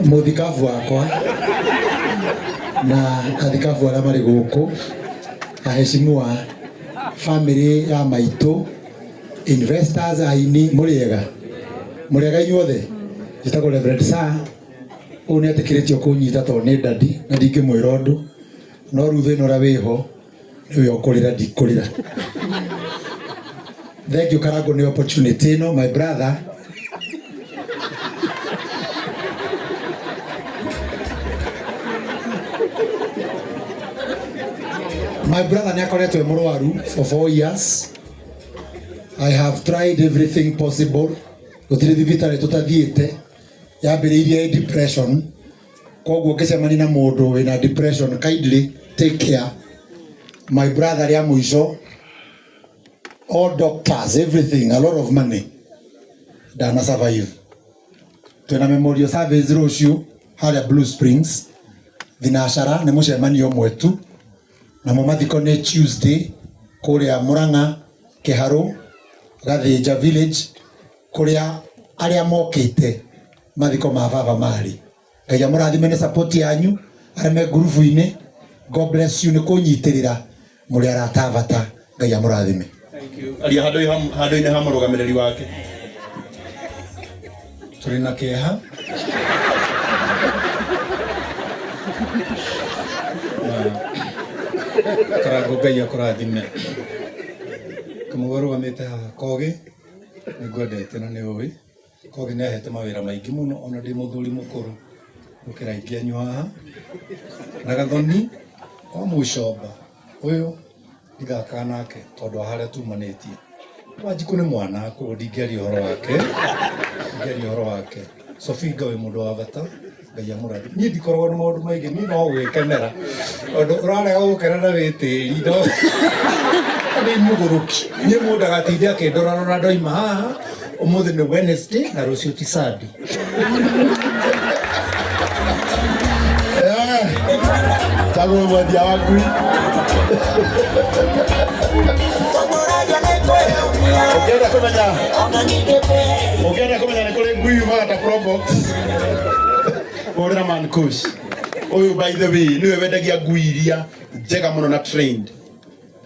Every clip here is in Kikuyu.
Mũthikabu wakwa na athikabu arĩa marĩ gũkũ, aheshimiwa, family ya maitũ, investors, aini, mũrĩega mũrĩega inyuothe. Njĩtagwo Reverend Sir. Ũyũ nĩ etĩkĩrĩtio kũnyita tondũ nĩ ndadi na ndingĩmwĩra ũndũ, no rĩu thĩna ũrĩa wĩho nĩwe ũkũrĩra, ndikũrĩra. Thank you Karango nĩ opportunity ĩno, my brother. My brother nĩ akoretwo e mũrwaru for 4 years. I have tried everything possible. Gũtirĩ thibitarĩ tũtathiĩte. Yambĩrĩirie depression, koguo ngĩcemania na mũndũ wĩna depression, kindly take care, my brother. Rĩa mũico, all doctors, everything, a lot of money, ndana survive. Twĩna memorial service rũciũ harĩa Blue Springs thinacara, nĩ mũcemanio ũmwe tu. Namo mathiko nĩ Tuesday kũrĩa Murang'a, Kĩharũ, Gathĩnja village, kũrĩa arĩa mokĩte mathiko ma baba marĩ. Ngai amũrathime nĩ support yanyu arĩa me ngurubu-inĩ. God bless you nĩ kũnyitĩrĩra, mũrĩ arata a bata. Ngai amũrathime. Thank you. Aria handũ-inĩ ha mũrũgamĩrĩri wake. Tũrĩ na kĩeha na Karango, Ngai akũrathime. Kamau arũgamĩte haha. Kogĩ, nĩ ngwendete na nĩ ũĩ Kogi nĩ ahete mawĩra maingĩ mũno ona ndĩ mũthuri mũkũrũ gũkĩra aingĩ anyu haha. Na Gathoni wa Mũcomba ũyũ ndithakaga nake tondũ wa harĩa tumanĩtie. Wanjikũ nĩ mwana, koguo ndingĩaria ũhoro wake, ndingĩaria ũhoro wake. Sofinga, wĩ mũndũ wa bata, Ngai amũrathime. Niĩ ndikoragwo na maũndũ maingĩ, niĩ no gwĩkenera, tondũ ũrarega gũkena na wĩ tĩri no ndĩ mũgũrũki. Niĩ mũndũ agatinde akĩndorarora ndoima haha. Ũmũthĩ nĩ Wednesday na rũciũ ti Sunday. Tagwo mwendia wa ngui. Ũngĩenda kũmenya nĩ kũrĩ ngui yumaga ta Probox, hũrĩra Man Kush. Ũyũ, by the way, nĩwe wendagia ngui iria njega mũno na trained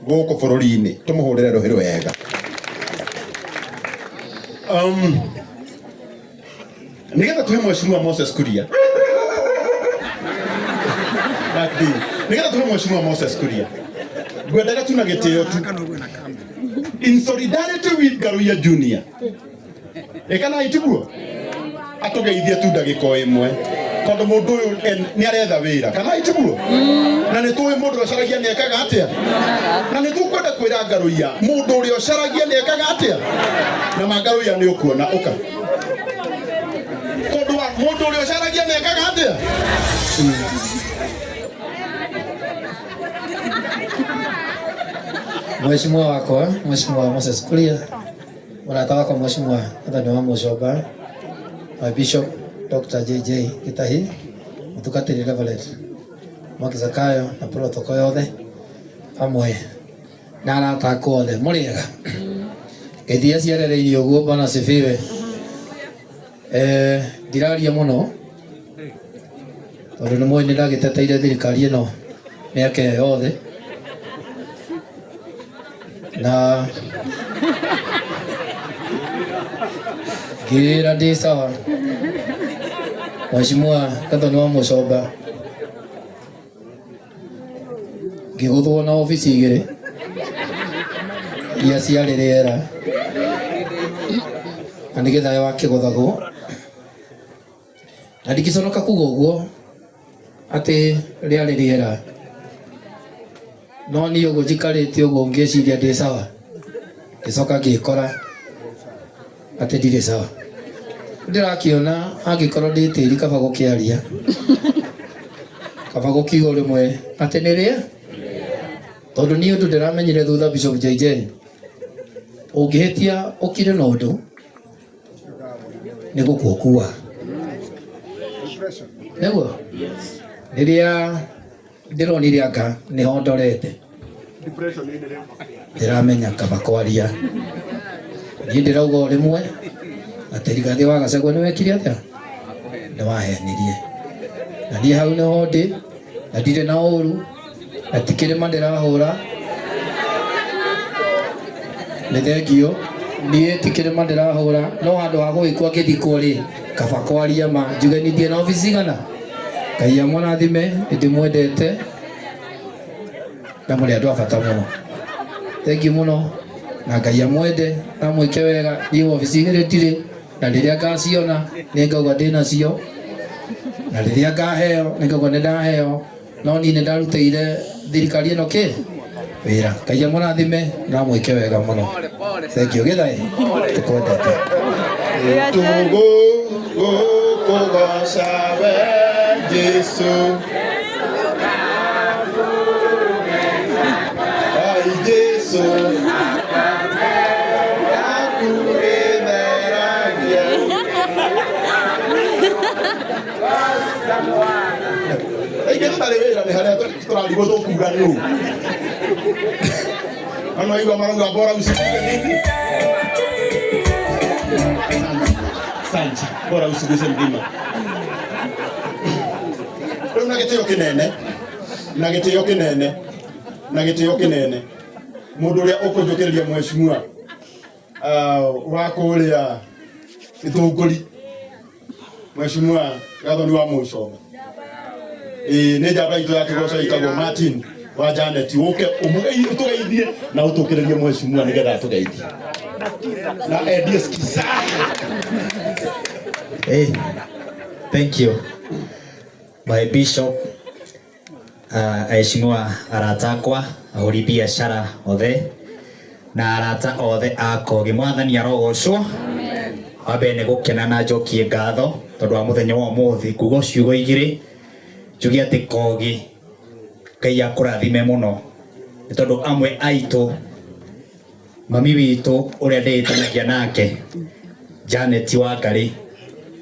gũkũ bũrũri-inĩ. Tũmũhũrĩre rũhĩ rwega. Nĩgetha tũhe Mheshimiwa Moses Kuria. Mark D. Nĩgetha tũhe Mheshimiwa Moses Kuria, ngwendaga tu na gĩtĩo tu, in solidarity with Ngaruiya Junior, ĩkana itiguo atũgeithie tu ndagĩka o ĩmwe, tondũ mũndũ ũyũ nĩ aretha wĩra, kana itiguo? Na nĩ tũĩ mũndũ ũrĩa ũcaragia nĩ ekaga atĩa, na nĩ tũkwenda kwĩra Ngaruiya mũndũ ũrĩa ũcaragia nĩ ekaga atĩa. Na ma Ngaruiya nĩ ũkuona ũka, tondũ wa mũndũ ũrĩa ũcaragia nĩ ekaga atĩa. Mheshimiwa wakwa, Mheshimiwa Moses Kuria, mũrata wakwa Mheshimiwa Anthony wa Mũcomba, my Bishop Dr. JJ Gitahi, mũtungatĩri Reverend Mwaki Zakayo na protocol yothe hamwe na arata akwa othe, mũrĩega? Ngeithia ciarereirie ũguo. Bwana asifiwe. Ndiraria mũno tondũ nĩ mũĩ nĩ ndagĩteteire thirikari ĩno mĩaka ĩyo yothe na ngĩra ndĩ sawa. Mheshimiwa Gathoni wa Mũcomba, ngĩgũthwo na obici igĩrĩ iria ciarĩ rĩera na nĩ gĩthayo wakĩgũthagwo, na ndingĩconoka kuga ũguo atĩ rĩarĩ rĩera. No niĩ ũguo njikarĩte ũguo ngĩciria ndĩ sawa, ngĩcoka ngĩkora atĩ ndirĩ sawa. Ndĩrakĩona angĩkorwo ndĩ tĩri, kaba gũkĩaria, kaba gũkiuga rĩmwe atĩ nĩ rĩa, tondũ niĩ ũndũ ndĩramenyire thutha, Bishop JJ, ũngĩhĩtia ũkire na ũndũ nĩ gũkua ũkua nĩguo. Rĩrĩa ndĩronire anga nĩho ndorete, ndĩramenya kaba kwaria. Niĩ ndĩrauga o rĩmwe. Atĩ Rigathĩ wa Gachagua nĩ wekire atĩa? Nĩ wahenirie. Na niĩ hau nĩho ndĩ, na ndirĩ na ũru, na ti kĩrĩma ndĩrahũra. Nĩ thengio, niĩ ti kĩrĩma ndĩrahũra, no handũ ha gũgĩkua ngĩthikwo rĩ, kaba kwaria ma, njuge niĩ ndirĩ na obici cigana. Ngai amũrathime, nĩ ndĩmwendete, na mũrĩ andũ a bata mũno. Thengiũ mũno, na Ngai amwende, na amwĩke wega. Niĩ obici igĩrĩ ndirĩ, na rĩrĩa ngaciona, nĩ ngauga ndĩ nacio, na rĩrĩa ngaheo, nĩ ngauga nĩ ndaheo, no niĩ nĩ ndarutĩire thirikari ĩno kĩ wĩra. Ngai amũrathime na amwĩke wega mũno. Thengiũ. Gĩthaĩ, tũkwendete. Tũgũkũgoca we Jesu. Ai Jesu. Yaku ĩtheragia. Aingĩ tũtarĩ wĩra nĩ harĩa tũrarigwo tũkuga nũ. Ano igua marauga bora usiguse nini? Asante. Bora usiguse mlima. Rĩu na gĩtĩo kĩnene, na gĩtĩo kĩnene, na gĩtĩo kĩnene, mũndũ ũrĩa ũkũnjũkĩrĩria mheshimiwa wa kũrĩa Gĩtũngũri, mheshimiwa Gathoni wa Mũcomba. Ĩĩ nĩ njamba itũ ya kĩgoco ĩtagwo Martin wa Janet, ũke ũtũgeithie na ũtũkĩrĩrie mheshimiwa nĩgetha atũgeithie na endie skiza. Hey, thank you. My bishop, aheshimiwa arata akwa, ahũri biacara othe, na arata othe a Kogi. Mwathani arogocwo. Wa mbere nĩ gũkena na njokie ngatho tondũ wa mũthenya wa ũmũthĩ, nguga ciugo igĩrĩ, njuge atĩ Kogi, Ngai akũrathime mũno, nĩ tondũ amwe aitũ, mami witũ ũrĩa ndĩĩtanagia nake, Janet Wangari,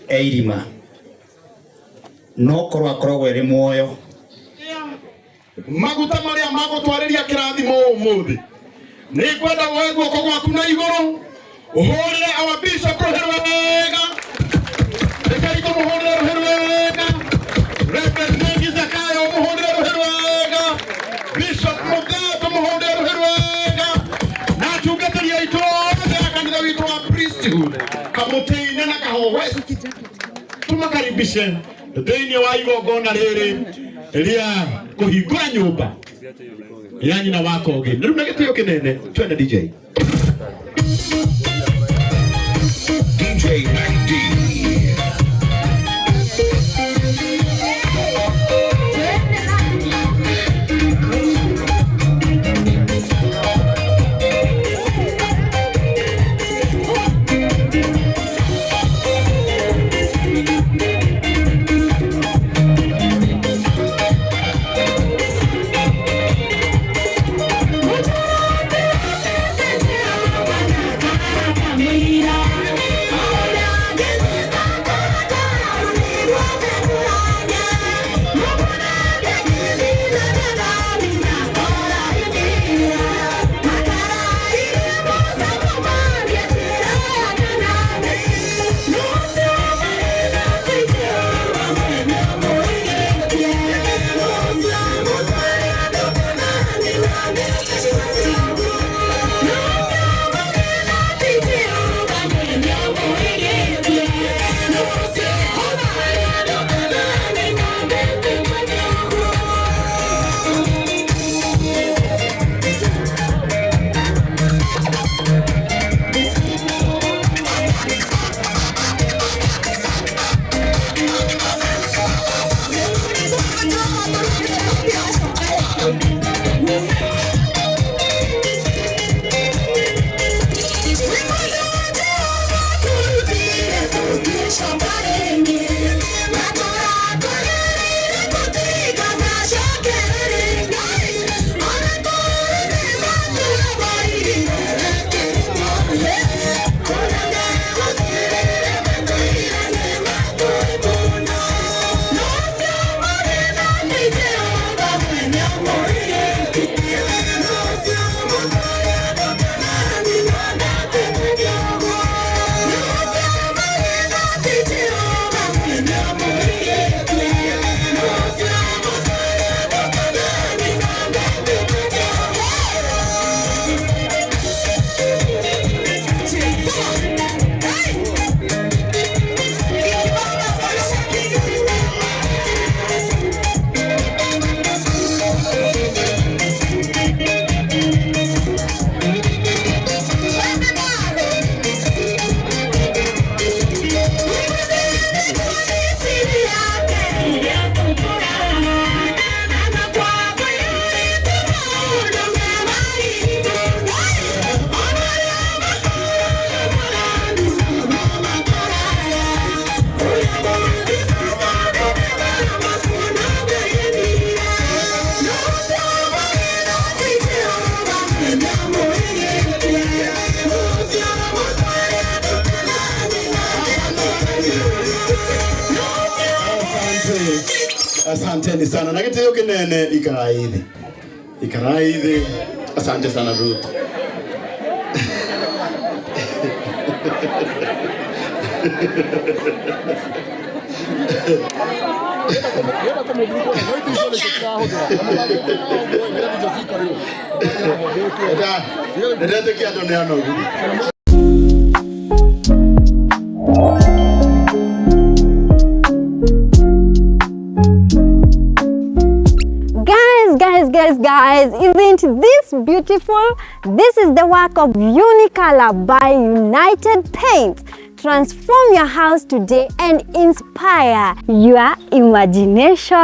e irima, no korwo akoragwo ĩrĩ muoyo. Maguta marĩa magũtwarĩria kĩrathimo ũmũthĩ, nĩ ngwenda woe guoko gwaku na igũrũ, ũhũrĩre our bishop rũhĩ wega. Rekei tũmũhũrĩre rũhĩ wega. Reverend Mwangi Zakayo, ũmũhũrĩre rũhĩ wega. Bishop Mũgaa, tũmũhũrĩre rũhĩ wega. Na atungatĩri aitũ othe a kanitha witũ wa priesthood, Kamũtĩ-inĩ na Kaho West, tũmakaribishe thĩinĩ wa igongona rĩrĩ rĩa kũhingũra nyũmba ya nyina wa Kogi. Na rĩu na gĩtĩo kĩnene, twende DJ. DJ Mac D. Mira. Asanteni sana na gĩtĩo kĩnene, ikarai thĩ, ikarai thĩ. Asante sana, Ruth. Ndetĩkia andũ nĩ anogu. Guys, guys, guys, guys, isn't this beautiful? This is the work of Unicolor by United Paints. Transform your house today and inspire your imagination.